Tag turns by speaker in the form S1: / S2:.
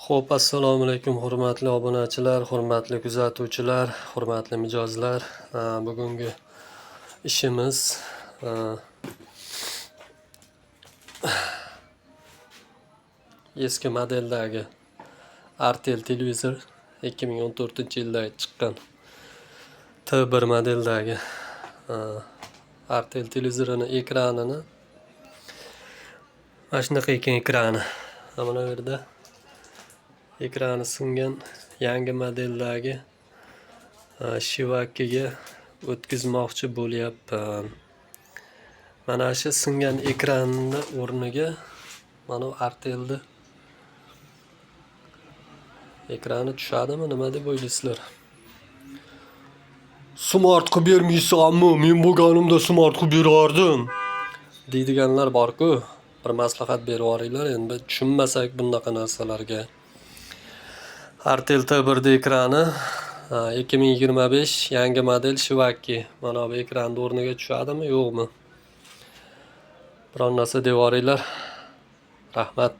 S1: Xo'p, assalomu alaykum, hurmatli obunachilar, hurmatli kuzatuvchilar, hurmatli mijozlar. Bugungi ishimiz eski modeldagi Artel televizor, 2014-yilda chiqqan T1 modeldagi Artel televizorini ekranini, mana shunaqa ekan ekrani. Mana bu yerda ekrani singan, yangi modeldagi Shivakiga o'tkazmoqchi bo'lyapman. Mana shu singan ekranni o'rniga mana bu Artelni ekrani tushadimi, nima deb o'ylaysizlar? Smart qilib bermaysanmi? Men bo'lganimda smart qilib berardim, deydiganlar bor-ku. Bir maslahat berib yuboringlar, endi tushunmasak bunaqa narsalarga. Artel T1 ekrani 2025 yangi model Shivaki. Mana bu ekranni o'rniga tushadimi, yo'qmi? Biron narsa deb yuboringlar. Rahmat.